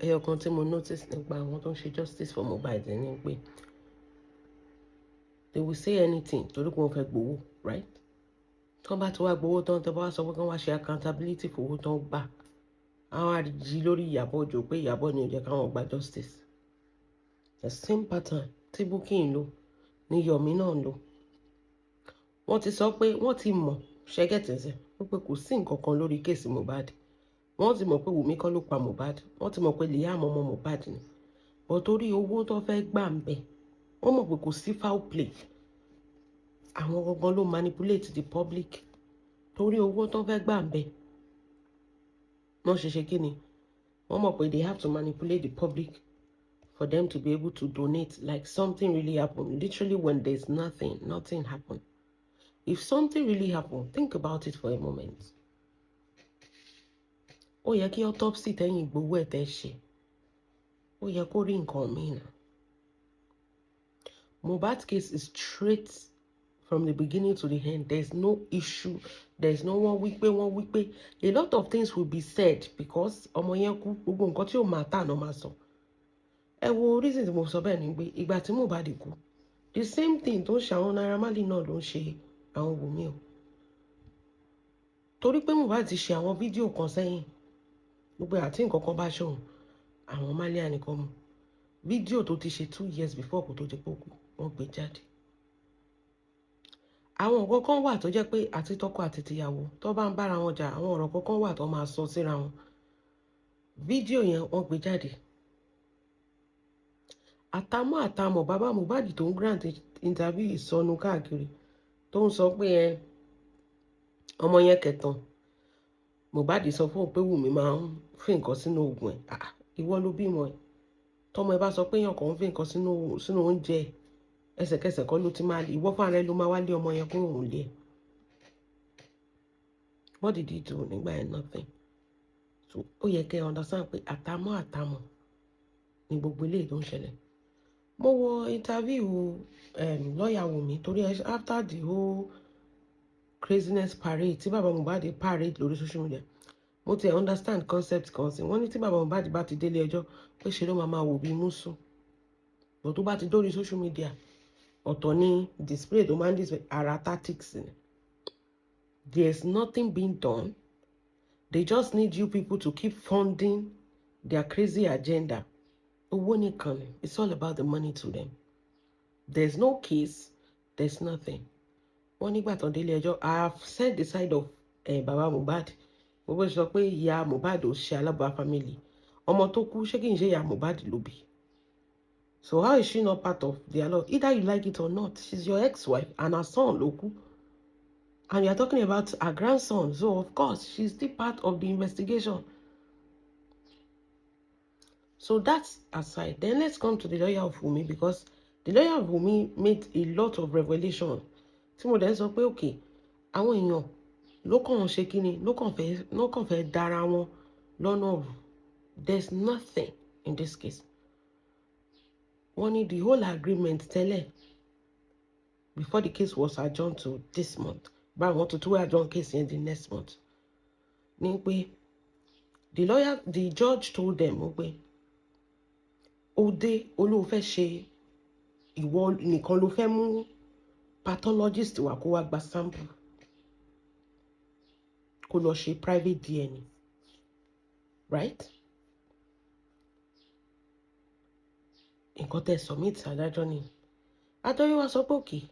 Ẹyọ kan tí mo notice nípa àwọn tó ń ṣe justice for Mohbad ni pé they will say anything torí pé wọ́n fẹ́ gbowó, right? Tí wọ́n bá ti wá gbowó tán, tí wọ́n bá sọ pé kí wọ́n wá ṣe accountability fowó tán gbà, àwọn àríjì lórí Ìyábọ̀ Òjó pé Ìyábọ̀ ni ò jẹ́ káwọn gba justice. The same pattern tí Bukky ń lò ní Yomi náà ń lò. Wọ́n ti sọ pé wọ́n ti mọ̀ ṣẹ́gẹ̀tẹ̀sẹ̀ wípé kò sí nǹkan kan lórí case Mohbad. Wọ́n ti mọ̀ pé Wùmí kọ́ ló pa Mohbad. Wọ́n ti mọ̀ pé Liam ọmọ Mohbad ni, but torí owó tó fẹ́ gbà ń bẹ̀, wọ́n mọ̀ pé kò sí foul play. Àwọn gangan ló manipulate the public torí owó tó fẹ́ gbà ń bẹ̀. Wọ́n ṣe kí ni? Wọ́n mọ̀ pé they have to manipulate the public for them to be able to donate like something really happened, literally, when there's nothing. Nothing happened. If something really happened, think about it for a moment, ó yẹ kí autopsy tẹ́yìn gbowó ẹ̀ tẹ́ ṣe, ó yẹ kó rí nǹkan míì náà. Mohbad case is straight from the beginning to the end. There's no issue, there's no one wípé wọ́n wípé a lot of things will be said because ọmọ yẹn kú, gbogbo nǹkan tí ó máa tà náà máa sọ. Ẹ wo reason tí mo sọ bẹ́ẹ̀ ni pé ìgbà tí Mohbad kú, the same thing tó ń ṣe àwọn Naira Marley náà ló ń ṣe àwọn Wùmí o, torí pé Mohbad ti ṣe àwọn fídíò kan sẹ́yìn gbogbo àti nǹkan kan bá ṣòun àwọn Marley nìkan mu fídíò tó ti ṣe 2 years before kó tó di pé ó kú, wọ́n gbé jáde. Àwọn nǹkan kan wà tó jẹ́ pé àti tọkọ àti tìyàwó tó bá ń bára wọn jà, àwọn ọ̀rọ̀ kankan wà tó máa sọ síra wọn. Fídíò yẹn, wọ́n gbé jáde. Àtàmọ́ àtàmọ̀, bàbá Mohbad tó ń grant interview ìsọnù káàkiri, tó ń sọ pé ẹ ọmọ yẹn kẹtàn, Mohbad sọ fún òun pé Wùmí máa ń fi nǹkan sínú oògùn ẹ̀. Ah, ìwọ ló bímọ ẹ̀. Tọmọ ẹ bá sọ pé èèyàn kan ń fi nǹkan sínú oúnjẹ ẹ̀, ẹsẹ̀kẹsẹ̀ kọ́ ló ti máa ìwọ fúnra rẹ ló máa wá lé ọmọ yẹn kúrò nílé ẹ̀. What did he do nígbà yẹn? Nothing. So ó yẹ kẹ́ ẹ understand pé àtàmọ́ àtàmọ́ ni gbogbo eléyìí tó ń ṣẹlẹ̀. Mo wo interview lọ́ọ̀yà Wùmí torí after the whole craziness parade tí bàbá Mohbad parade lórí social media, mo ti understand concept kan sí. Wọ́n ní tí bàbá Mohbad bá ti délé ẹjọ́, pé ṣe ló máa máa wò bí mùsùn, but tó bá ti dórí social media, ọ̀tọ̀ ní display tó máa ń display. Ara tactics ni. There is nothing being done. They just need you people to keep funding their crazy agenda. Owó nìkan ni. It's all about the money to them. There is no case, there is nothing. Wọ́n nígbà tán délé ẹjọ́, I have said the side of baba Mohbad. Gbogbo sọ pé ìyá Mohbad ò ṣe alábàá family. Ọmọ tó kú, ṣé kì í ṣe ìyá Mohbad ló bí? So how is she not part of the law? Either you like it or not, she's your ex-wife and her son ló kú, and you are talking about her grandson, so of course she's still part of the investigation. So that's aside. Then let's come to the lawyer of Wunmi, because the lawyer of Wunmi made a lot of revelation tí mo dẹ̀ sọ pé okay, àwọn èèyàn ló kàn ń ṣe kíni, ló kàn fẹ́ dára wọn lọ́nà rù. There's nothing in this case. Wọ́n ní the whole agreement tẹ́lẹ̀ before the case was adjourned to this month, báwo wọ́n tuntun adjourn case yẹn the next month, ní pé the lawyer, the judge told them pé ó dé olóò fẹ́ ṣe, ìwọ nìkan ló fẹ́ mú pathologist wá kó wá gba sample, kó lọ ṣe private DNA, right? Nǹkan tẹ́ submit adájọ́ ni. Adájọ́ wá sọ pé okay,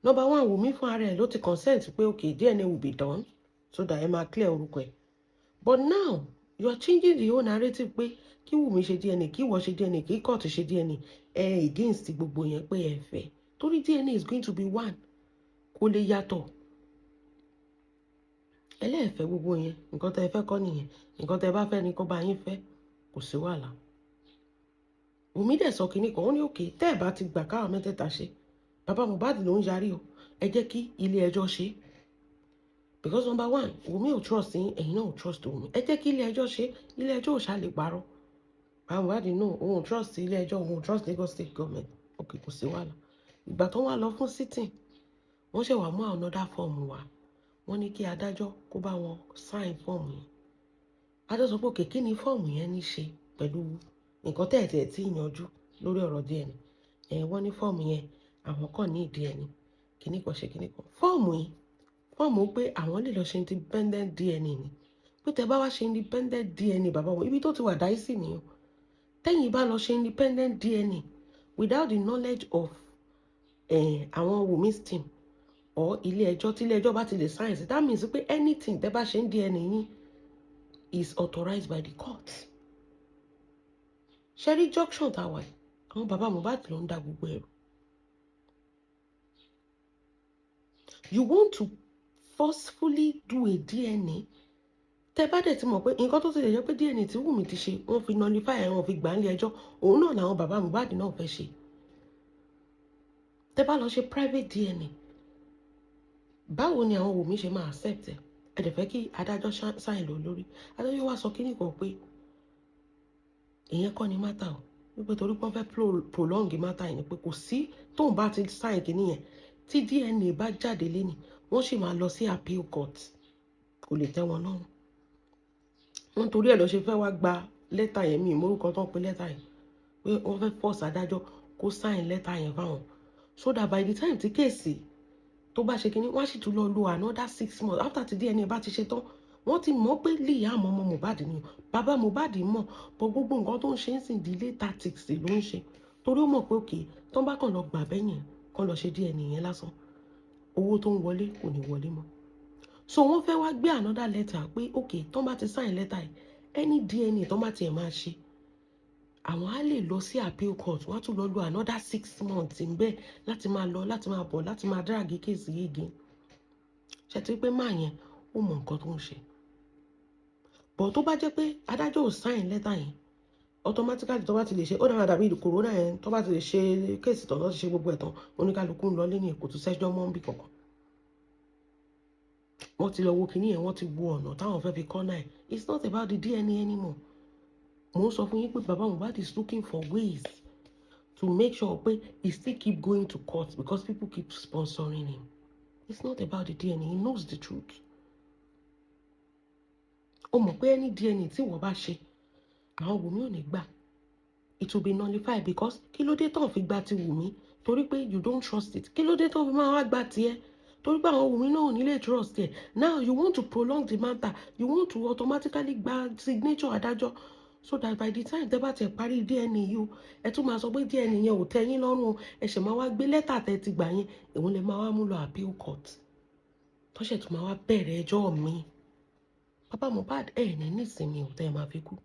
number one, Wùmí fún ara ẹ̀ ló ti consent pé okay, DNA will be done so that ẹ máa clear orúkọ ẹ̀. But now you are changing the whole narrative pé kí Wùmí ṣe DNA, kí ìwọ ṣe DNA, kí court ṣe DNA, ẹ against gbogbo yẹn pé ẹ fẹ́, torí DNA is going to be one, kó lè yàtọ̀. Ẹlẹ́ẹ̀fẹ́ gbogbo yẹn, nǹkan tẹ́ ẹ fẹ́ kọ́ nìyẹn. Nǹkan tẹ́ ẹ bá fẹ́ ni kó bá yín fẹ́, kò sí wàhálà. Wùmí dẹ̀ sọ kínní kan, ó ní okay, tẹ́ ẹ bá ti gbà káwọn mẹ́tẹ̀ẹ̀ta ṣe, bàbá Mohbad ló ń yarí o, ẹ jẹ́ kí ilé ẹjọ́ ṣe, because number one, Wùmí ò trust yín, ẹ̀yin náà ò trust Wùmí. Ẹ jẹ́ kí ilé ẹjọ́ ṣe, ilé ẹjọ́ ò ṣá lè parọ́. Bàbá Mohbad náà, òun ò trust ilé ẹjọ́, òun ò trust Lagos State government. Okay, kò sí wàhálà. Ìgbà tó wá lọ fún sitting, wọ́n ṣẹ̀ wá mú another form wá. Wọ́n ní kí adájọ́ kó bá wọn sign form yẹn. Adájọ́ sọ pé okay, kí ni fọ́ọ̀mù yẹn ní ṣe? Pẹ̀lú nǹkan tẹ̀tẹ̀ tí ìyanjú lórí ọ̀rọ̀ DNA ẹ̀, wọ́n ní fọ́ọ̀mù yẹn, àwọn kàn ní DNA kíní kan ṣe kíní kan. Fọ́ọ̀mù yìí, fọ́ọ̀mù pé àwọn lè lọ ṣe independent DNA ni, pé tẹ bá wá ṣe independent DNA, bàbá wọn, ibi tó ti wà dáísì nìyẹn. Tẹ́yìn bá lọ ṣe independent DNA without the knowledge of àwọn Wunmi's team or ilé ẹjọ́, tí ilé ẹjọ́ bá ti lè sign sí, that means pé anything tẹ́ bá ṣe ń DNA yín is authorized by the court. Ṣẹ́rí junction tá a wà yìí, àwọn bàbá Mohbad ló ń da gbogbo ẹ̀rù. You want to forcefully do a DNA. Tẹ́ bá dẹ̀ ti mọ̀ pé nǹkan tó ti lè jẹ́ pé DNA tí Wùmí ti ṣe, wọ́n fi nullify ẹ̀, wọ́n fi gbà ń lé ẹjọ́, òun náà làwọn bàbá Mohbad náà fẹ́ ṣe. Tẹ́ bá lọ ṣe private DNA, báwo ni àwọn Wùmí ṣe máa accept ẹ̀? Ẹ dẹ̀ fẹ́ kí adájọ́ sign lọ lórí. Adájọ́ wá sọ kíní kan pé ìyẹn kọ́ ni matter o, wípé torí pé wọ́n fẹ́ prolong matter yìí ni, pé kò sí tóun bá ti sign kíní yẹn, tí DNA bá jáde léni, wọ́n sì máa lọ sí appeal court, kò lè tẹ́ wọn lọ́rùn. Wọ́n torí ẹ̀ lọ ṣe fẹ́ wá gba lẹ́tà yẹn. Mi ìmórúkọ tó ń pe lẹ́tà yẹn, pé wọ́n fẹ́ force adájọ́ kó sign lẹ́tà yẹn fáwọn, so that by the time tí case tó bá ṣe kínní, wọ́n á sì tún lọ lo another 6 months after tí DNA bá ti ṣe tán. Wọ́n ti mọ̀ pé Liam ọmọ Mohbad ni, bàbá Mohbad mọ̀ bọ́. Gbogbo nǹkan tó ń ṣe ń sìn, delay tactics ló ń ṣe, torí ó mọ̀ pé òkè tó ń bá kàn lọ gbà bẹ́yẹn, kàn lọ ṣe DNA yẹn lásán, owó tó ń wọlé kò ní wọlé mọ́. So wọ́n fẹ́ wá gbé another letter pé okay, tó ń bá ti sign letter yìí, any DNA tó ń bá tiẹ̀ máa ṣe, àwọn á lè lọ sí appeal court. Wọ́n á tún lọ lo another 6 months ń bẹ́ẹ̀, láti máa lọ, láti máa bọ̀, láti máa drag case yìí again. Ṣe ti pé máa yẹn, ó mọ nǹkan tó ń ṣe bọ̀. Tó bá jẹ́ pé adájọ́ ò sign letter yẹn, automatically, tó bá ti lè ṣe, ó dára dàbí coroner yẹn, tó bá ti lè ṣe case tán, tó ti ṣe gbogbo ẹ̀ tán, oníkálukú ń lọ lé ní, kò tún sẹ́jọ́ mọ́ níbì kankan. Wọ́n ti lọ wo kinní yẹn, wọ́n ti wo ọ̀nà táwọn fẹ́ fi corner ẹ̀. It's not about the DNA anymore. Mo ń sọ fún yín pé baba Mohbad is looking for ways to make sure pé he still keep going to court because people keep sponsoring him. It's not about the DNA. He knows the truth. Ó mọ̀ pé any DNA tí wọ́n bá ṣe, àwọn Wùmí ò ní gbà. It will be nullified, because kí ló dé tán fi gba ti Wùmí? Torí pé you don't trust it. Kí ló dé tán fi máa wá gba tiẹ̀? Torí pé àwọn Wùmí náà ò ní lè trust ẹ̀. Now you want to prolong the matter. You want to automatically gba signature adájọ́, so that by the time tẹ́ bá tiẹ̀ parí DNA yìí o, ẹ tún máa sọ pé DNA yẹn ò tẹ́ yín lọ́rùn o. Ẹ ṣẹ̀ máa wá gbé lẹ́tà tẹ́ ti gbà yẹn, èwo lè máa wá mú lọ appeal court, tọ́ṣẹ̀ tún máa wá bẹ̀rẹ̀ ẹjọ́ mi. Bàbá Mohbad, ẹ̀ ní nísìnyí ò tẹ́ ẹ máa fi kú.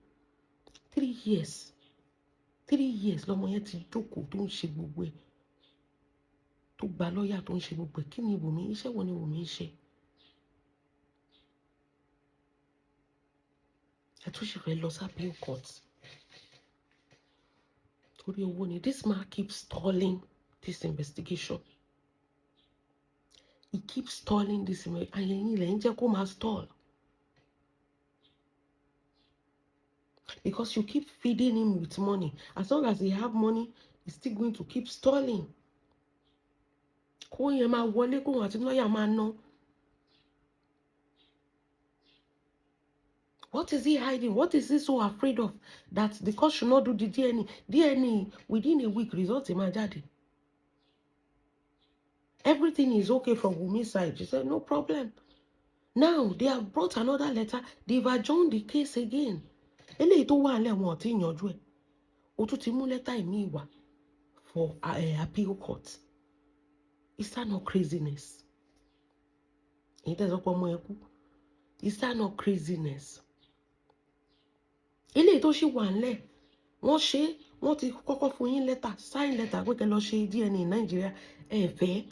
3 years, 3 years lọmọ yẹn ti jókòó, tó ń ṣe gbogbo ẹ̀, tó gba lọ́ọ̀yà, tó ń ṣe gbogbo ẹ̀. Kí ni Wùmí? Iṣẹ́ wo ni Wùmí ń ṣe? Ẹ tún sì fẹ́ lọ sí appeal court torí owó ni. This man keeps stalling this investigation. He keeps stalling this investigation. Àyẹ̀yìn ilẹ̀ ń jẹ́ kó máa stall because you keep feeding him with money. As long as he have money, he's still going to keep stalling. Kó yẹn máa wọlé, kóhun àti lọ́ọ̀yà máa ná. What is he hiding? What is he so afraid of that the court should not do the DNA? DNA within a week, result máa jáde. Everything is okay from Wunmi's side. She said no problem. Now they have brought another letter. They've adjourned the case again. Eléyìí tó wà nílẹ̀, wọn ò tí ì yanjú ẹ̀. O tún ti mú lẹ́tà ìmíì wá for appeal court. Is that not craziness? Èyí tẹ́ sọ pé ọmọ ẹ kú. Is that not craziness? Eléyìí tó ṣì wà nílẹ̀, wọ́n ṣe, wọ́n ti kọ́kọ́ fún yín lẹ́tà, sign letter, pé kẹ́ lọ ṣe DNA Nàìjíríà. Ẹ fẹ́,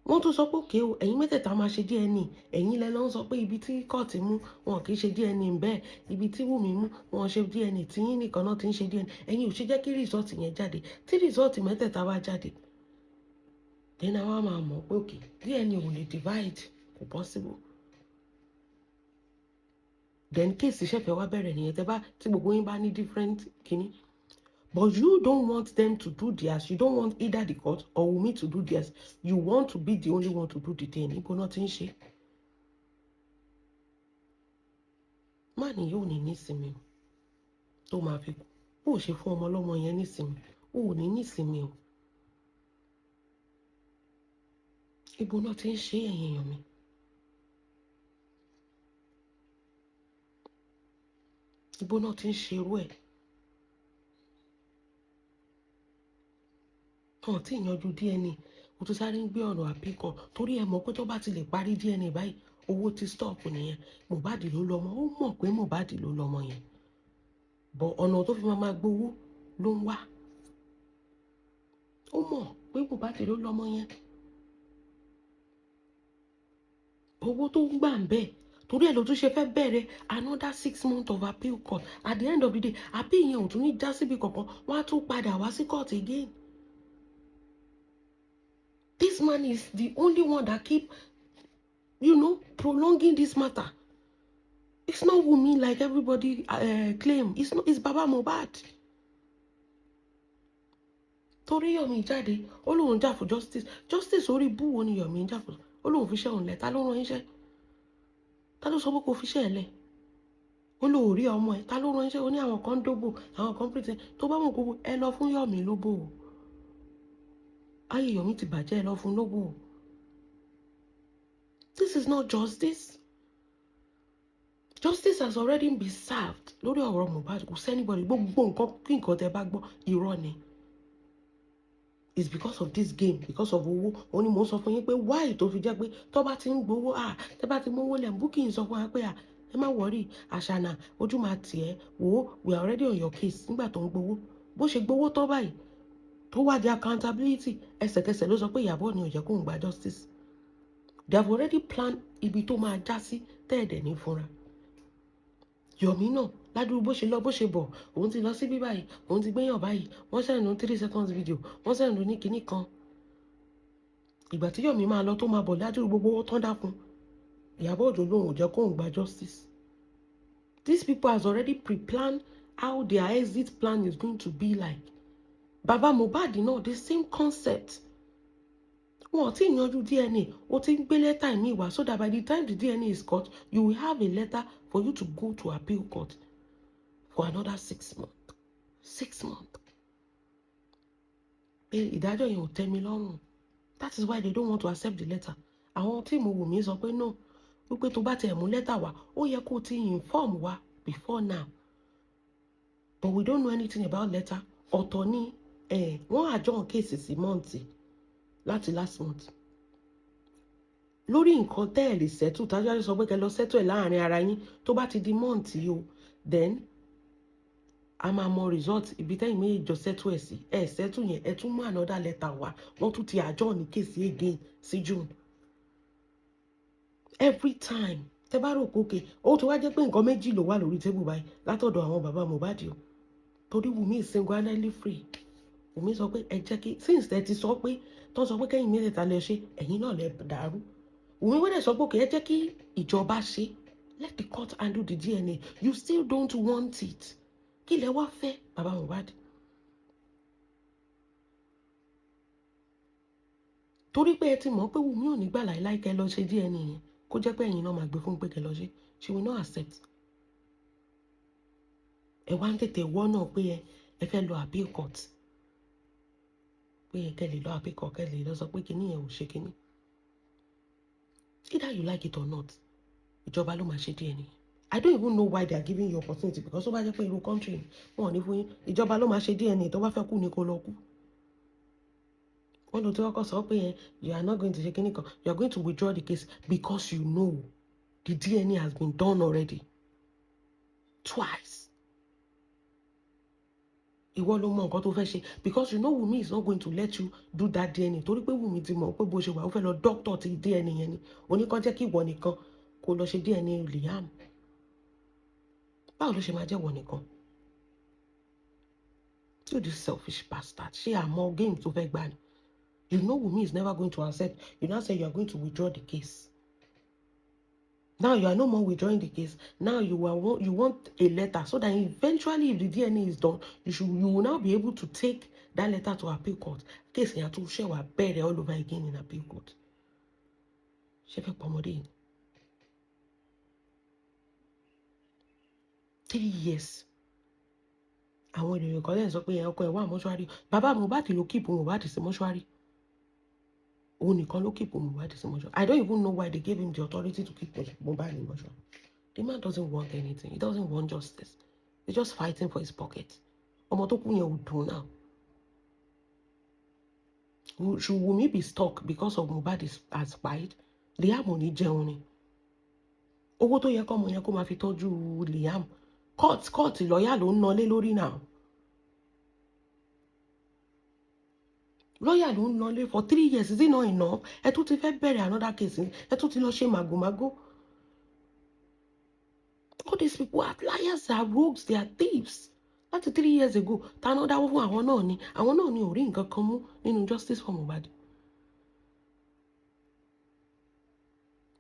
wọ́n tún sọ pé òkè o, ẹ̀yin mẹ́tẹ̀ẹ̀ta máa ṣe DNA. Ẹ̀yin lẹ lọ ń sọ pé ibi tí kóòtù mú, wọn kì í ṣe DNA bẹ́ẹ̀, ibi tí Wùmí mú, wọn ṣe DNA, tí yín nìkan náà ti ń ṣe DNA. Ẹ̀yin ò ṣe jẹ́ kí result yẹn jáde. Tí result mẹ́tẹ̀ẹ̀ta bá jáde, then àwa máa mọ̀ pé òkè, DNA ò lè divide, kò possible. Then case ṣẹ̀fẹ̀ wá bẹ̀rẹ̀ nìyẹn. Tẹ́ bá tí gbogbo yín bá ní different kínní, but you don't want them to do theirs. You don't want either the court or Wunmi to do theirs. You want to be the only one to do the thing. Ibo náà ti ń ṣe? Má ní yóò ní nísinmi o. Tó máa fi kú, bó o ṣe fún ọmọ ọlọ́mọ yẹn nísìnyí, o ò ní nísìnyí o. Ibo náà ti ń ṣe ẹ̀yìn èèyàn mi. Ibo náà ti ń ṣe irú ẹ̀. Wọn tí ìyanjú DNA, o tún sáré ń gbé ọ̀nà àbíkọ torí ẹ mọ̀ pé tó bá ti lè parí DNA báyìí, owó ti stop nìyẹn. Mohbad ló lọ́mọ, ó mọ̀ pé Mohbad ló lọ́mọ yẹn. But ọ̀nà tó fi máa gbowó ló ń wá. Ó mọ̀ pé Mohbad ló lọ́mọ yẹn. Owó tó ń gbà ń bẹ́ẹ̀ torí ẹ̀ ló tún ṣe fẹ́ bẹ̀rẹ̀ another 6 months of appeal court. At the end of the day, appeal yẹn ò tún ní já síbi kankan, wọ́n á tún padà wá sí court again. This man is the only one that keep, prolonging this matter. It's not Wunmi like everybody claim. It's not. It's Baba Mohbad. Torí Yomi jáde, ó lóun jà fún justice. Justice orí bú wo ni Yomi ń jà fún? Ó lóun fi iṣẹ́ òun lẹ̀. Ta ló rán iṣẹ́? Ta ló sọ pé kò fi iṣẹ́ ẹ̀ lẹ̀? Ó lóun rí ọmọ ẹ̀. Ta ló rán iṣẹ́? Ó ní àwọn kan ń dóbò, àwọn kan pretend. Tó bá mọ̀ kó ẹ lọ fún Yomi lóbò o. Ayé Yomi ti bàjẹ́, ẹ lọ fún lóbò o. This is not justice. Justice has already been served lórí ọ̀rọ̀ Mohbad. Kò sí anybody, gbogbo nǹkan kí nǹkan tẹ bá gbọ́, irọ́ ni. It's because of this game, because of owó. Òun ni mò ń sọ fún yín pé why tó fi jẹ́ pé tó bá ti ń gbowó, à tẹ́ bá ti mówó lẹ̀, Bukky ń sọ fún wa pé à ẹ má worry, Àṣànà ojú máa tì ẹ́ wò ó, we are already on your case. Nígbà tó ń gbowó, bó ṣe gbowó tán báyìí tó wá di accountability, ẹsẹ̀kẹsẹ̀ ló sọ pé Ìyábọ̀ ni ò jẹ́ kóun gba justice. They have already planned ibi tó máa já sí tẹ́ẹ̀dẹ̀ ní fúnra. Yomi náà ládùúgbò bó ṣe lọ bó ṣe bọ̀, òun ti lọ síbí báyìí, òun ti gbéyàn báyìí, wọ́n send 3 seconds video, wọ́n send ní kinní kan. Ìgbà tí Yomi máa lọ tó máa bọ̀, ládùúgbò gbogbo owó tán dá fún Ìyábọ̀ Òjó lòun ò jẹ́ kóun gba justice. These people has already pre-planned how their exit plan is going to be like. Baba Mohbad náà, the same concept. Wọn ò tí ì yanjú DNA, o ti ń gbé lẹ́tà mi wá so that by the time the DNA is cut, you will have a letter for you to go to appeal court for another 6 months. 6 months. Pé ìdájọ́ yẹn ò tẹ́ mi lọ́rùn. That is why they don't want to accept the letter. Àwọn tí mo wù mí sọ pé no, wípé tó bá tiẹ̀ mú lẹ́tà wá, ó yẹ kó o ti inform wa before now. But we don't know anything about letter. Ọ̀tọ̀ ni wọ́n adjourn case sí month láti last month lórí nǹkan tẹ́ ẹ̀ lè settle. Tájú sọ pé kẹ́ lọ settle ẹ̀ láàrin ara yín, tó bá ti di month yìí o, then a máa mọ result ibi tẹ́yìn méjì jọ settle ẹ̀ sí. Ẹ̀ settle yẹn, ẹ̀ tún mú another letter wá, wọ́n tún ti adjourn case again sí June. Every time tẹ́ bá rò pé okay, ó ti wá jẹ́ pé nǹkan méjì ló wà lórí table báyìí látọ̀dọ̀ àwọn bàbá Mohbad o, torí Wunmi is single-handedly free. Wunmi sọ pé ẹ jẹ́ kí, since tẹ́ ti sọ pé tó sọ pé kẹ́yìn mẹ́tẹ̀ẹ̀ta lè ṣe, ẹ̀yin náà lè dàrú. Wunmi wọ́n dẹ̀ sọ pé okay, ẹ jẹ́ kí ìjọba ṣe, let the court handle the DNA. You still don't want it. Kí lẹ wá fẹ́, bàbá Mohbad? Torí pé ẹ ti mọ̀ pé Wunmi ò ní gbà láìláì kẹ́ lọ ṣe DNA yẹn, kó jẹ́ pé ẹ̀yin náà máa gbé fún pé kẹ́ lọ ṣe, she will not accept. Ẹ wá ń tètè wọ́ náà pé ẹ fẹ́ lọ appeal court, pé ẹ kẹ́ lè lọ appeal court, kẹ́ lè lọ sọ pé kinní yẹn ò ṣe kinní. Either you like it or not, ìjọba ló máa ṣe DNA. I don't even know why they are giving you opportunity, because tó bá jẹ́ pé irú country wọn ò ní fún yín. Ìjọba ló máa ṣe DNA. Tó bá fẹ́ kú ni kó lọ kú. Wọ́n lọ tí wọ́n kọ́ sọ pé you are not going to ṣe kinní kan, you are going to withdraw the case because you know the DNA has been done already twice. Ìwọ ló mọ nǹkan tó fẹ́ ṣe, because you know Wunmi is not going to let you do that DNA, torí pé Wunmi ti mọ̀ pé bó ṣe wà, ó fẹ́ lọ doctor ti DNA yẹn ni oníkan jẹ́ kí ìwọ nìkan kó lọ ṣe DNA Liam. Báwo ló ṣe máa jẹ́ ìwọ nìkan? You this selfish bastard, ṣé àmọ́ game tó fẹ́ gbà ni? You know Wunmi is never going to accept. You now say you are going to withdraw the case. Now you are no more withdrawing the case. Now you want a letter so that eventually, if the DNA is done, you will now be able to take that letter to appeal court. Case yẹn tún ṣe wà bẹ̀rẹ̀ all over again in appeal court. Ṣé fẹ́ pọmọdé yìí? 3 years. Àwọn ènìyàn kan lẹ́yìn sọ pé ọkọ ẹ̀ wà mọ́ṣúárì. Bàbá Mohbad ló keep Mohbad sí mọ́ṣúárì. Òun nìkan ló keep Mohbad sí mọ́ṣúárì. I don't even know why they gave him the authority to keep Mohbad in mọ́ṣúárì. The man doesn't want anything. He doesn't want justice. He's just fighting for his pocket. Ọmọ tó kú yẹn ò dùn náà. Should Wunmi be stuck because of Mohbad has died? Liam ò ní jẹun ni. Owó tó yẹ kọ́mọ yẹn kó máa fi tọ́jú Liam. Court lọ́ọ̀yà ló ń nalé lórí náà. Lọ́ọ̀yà ló ń nalé for 3 years. Is it not enough? Ẹ tún ti fẹ́ bẹ̀rẹ̀ another case. Ẹ tún ti lọ ṣe màgòmágó. All these people are liars, they are rogues, they are thieves. Láti 3 years ago, táná dáwọ́ fún àwọn náà ni. Àwọn náà ni ò rí nǹkan kan mú nínú justice for Mohbad.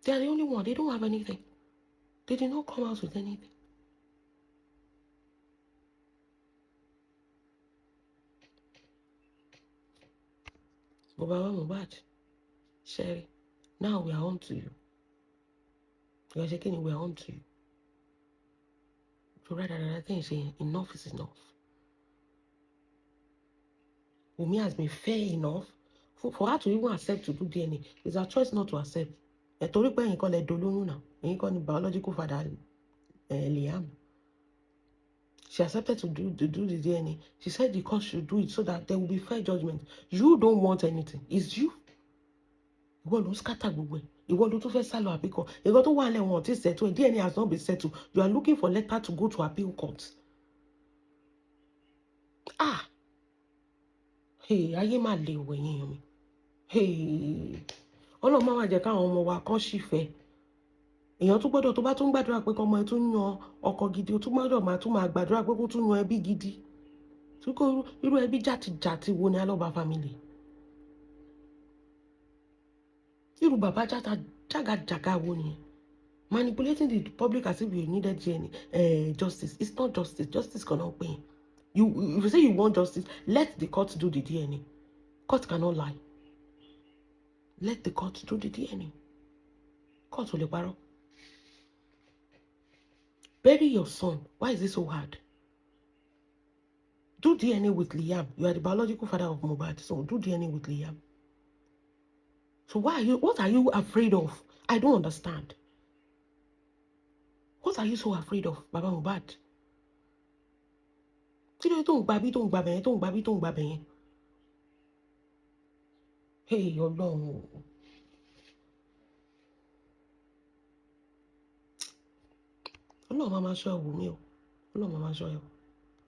They are the only one. They don't have anything. They did not come out with anything. But Baba Mohbad, Sherry, now we are on to you. We are checking, we are on to you. So rather than saying enough is enough. Wunmi has been fair enough for her to even accept to do DNA. It's her choice not to accept. Ẹ torí pé ẹ̀yin kọ́ lẹ dolóyún náà, ẹ̀yin kọ́ ni biological father Liam. She accepted to do the DNA. She said the court should do it so that there will be fair judgment. You don't want anything. It's you. Ìwọ ló ń scatter gbogbo ẹ̀. Ìwọ ló tún fẹ́ sálọ àbíkọ. Ìwọ tó wà lẹ́wọ̀n tí settle. DNA has not been settled. You are looking for letter to go to appeal court. Ah! Hey, ayé máa le wẹ̀ yín mi. Hey! Ọlọ́run máa wá jẹ́ káwọn ọmọ wa kán sì fẹ́. Èèyàn tún gbọ́dọ̀ tó bá tún gbàdúrà pé kọ́mọ ẹ tún yan ọkọ gidi, ó tún gbọ́dọ̀ máa tún máa gbàdúrà pé kó tún yan ẹbí gidi. Tí kò irú ẹbí jàtijàti wo ni Alọ́ba family? Irú bàbá jàgàjàgà wo nìyẹn? Manipulating the public as if you needed DNA, justice. It's not justice. Justice cannot pay. You, if you say you want justice, let the court do the DNA. Court cannot lie. Let the court do the DNA. Court will parọ́. Bury your son. Why is it so hard? Do DNA with Liam. You are the biological father of Mohbad, so do DNA with Liam. So why are you? What are you afraid of? I don't understand. What are you so afraid of, Baba Mohbad? Kí ló dé tó ń gba bí tó ń gba bẹ̀yẹn tó ń gba bí tó ń gba bẹ̀yẹn? Hey, Ọlọ́run o. Ọlọ́run máa ma ṣọ́ ẹ wò mí o. Ọlọ́run máa ma ṣọ́ ẹ o.